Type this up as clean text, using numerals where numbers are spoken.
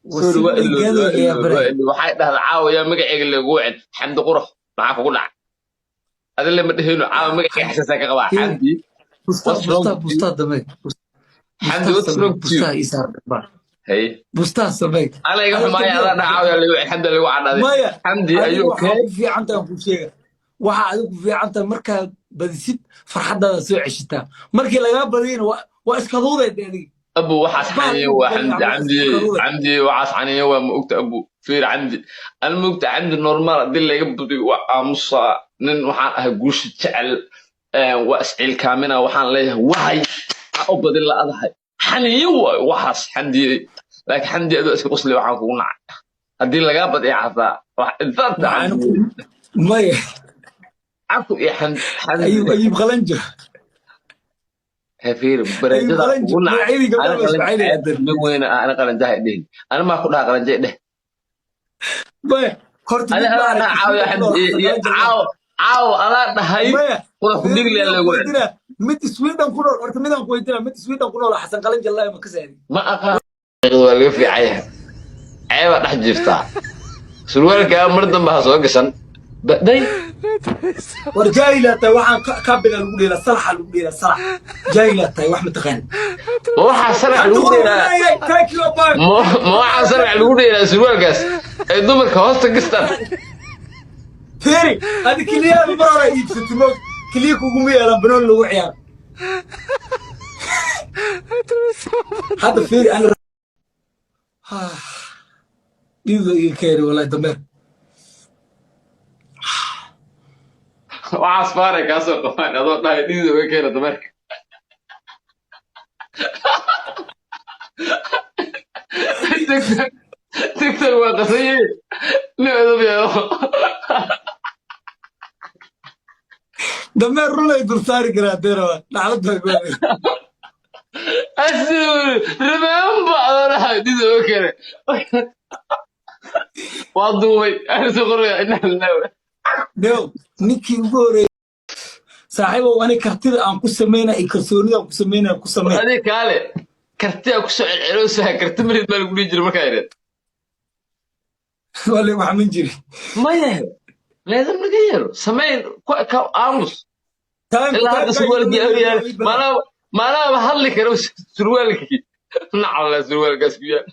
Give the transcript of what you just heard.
Sorry, waa ilowday, waa ilowday, waa ilowday. Waxay dhahdaa caawa yaa magacayga lagu wacin Xamdi Qurux. Maxaa kugu dhacay? Adile ma dhehayno caawa magacayga xasaasa ka qabaa Xamdi. Busta. What's wrong busta with you? Busta damee. Xamdi, what's wrong with you? Bustaha ii saar baa. Hey. Bustaha samee. Ana iga xumaaya, adaa dhaha caawa yaa lagu wacin Xamdi, lagu cadhaaday. Maya. Xamdi, are adiga you waxaa okay? ku fiican tahay, ku sheega, waxaa adigu ku fiican tahay markaad badisid farxaddaada soo ceshataa, markii lagaa badiyana waa iska duudeed adiga. Abu, waxaas Baa xaniyo lagu waa badiyaa, Xamdi. waa Xamdi. iska duudeed. Xamdi, waxaas xaniyo waa, ma ogta? Abu, fiir Xamdi, ana ma ogta Xamdi, normal haddii laga badiyo waa aamusaa. Nin waxaan ahay guusha jecel, waa isciilkaamina. Waxaan leeyahay wahay ha u badin la'adahay, xaniyo waayo waxaas Xamdi. Laakiin Xamdi, adoo iska qosli waxaan kugu nacay haddii lagaa badiyo xataa wax intaanta. Waxaan Xamdi. Maya. Cafu iyo Xamdi, Xamdi. Ayub, Ayub Qalanjo. Fiir. Ayub Bareejada Qalanjo. kugu nacay. Magacyadii ana gabdhaha baa qalanja ismacaylaya. nin weyna ah, ana qalanjaha dhihin, ana maa ku dhaha qalanja dheh. Maya, horta ani mid ma adaa dhaha aragtay caawa Sweden ku nool Xamdi Xasan iyo Qalanjo leh. Caawa, caawa adaa dhahay. Maya. Qurux ku fiir dhigli midaan ku lagu weydiinaa, mid Sweden ku nool, horta midaan ku weydiinaa, mid Sweden ku nool Xasan Qalanjo leh ma ka saari? Ma aqaan, waa laga fiican yahay, ceebaa dhex jirtaa. Surwaalkaa mar dambe ha soo gashan baday. War jaahilaa tahay, waxaan kabiga lagu dheelaa, salaxa lagu dheelaa, salax. Jaahilaa tahay, wax mataqaan. Ma waxaa salax Xamdi lagu Qurux dheelaa? leeyahay, thank you, bye. Ma waxaa salax lagu dheelaa surwaalkaas ay dumarka hoosta gastaan? Fiiri, adi keliyaada mar hore iibsatay, moog keliya kuguma yeelan banooni lagu ciyaaro. Hadda fiiri, ani dhiiga iga keeni wallahi dameer. Waxaas faaray kaasoo qabaan adoo dhahay dhidid uga keena dameerka. TikTok, TikTok waa qasan yahay, nin edab yeelo. Dameer runay dul saari karaa deerawa dhaclad baa ku aaday. Asuri remember, adoo dhahay dhidid uga keena waa duubay arrinta qoraya inaa lillahi. Neo ninkii ugu horeeyey saaxiibow, ani kartida aan ku sameynaya iyo kalsoonida aan ku sameynaya ku samey. Adiga kaale kartiyaa kusoo celceloosaha, karti marid baa lagu dhihi jiray markaa yareed. Waa lagu xamin jiri. Maya, laazim laga yeelo samayn ka aamus. Time. Ilaa hadda surwaalkii agyaal maanaaba hadli karo surwaalkii nacala surwaalkaas ku yaal.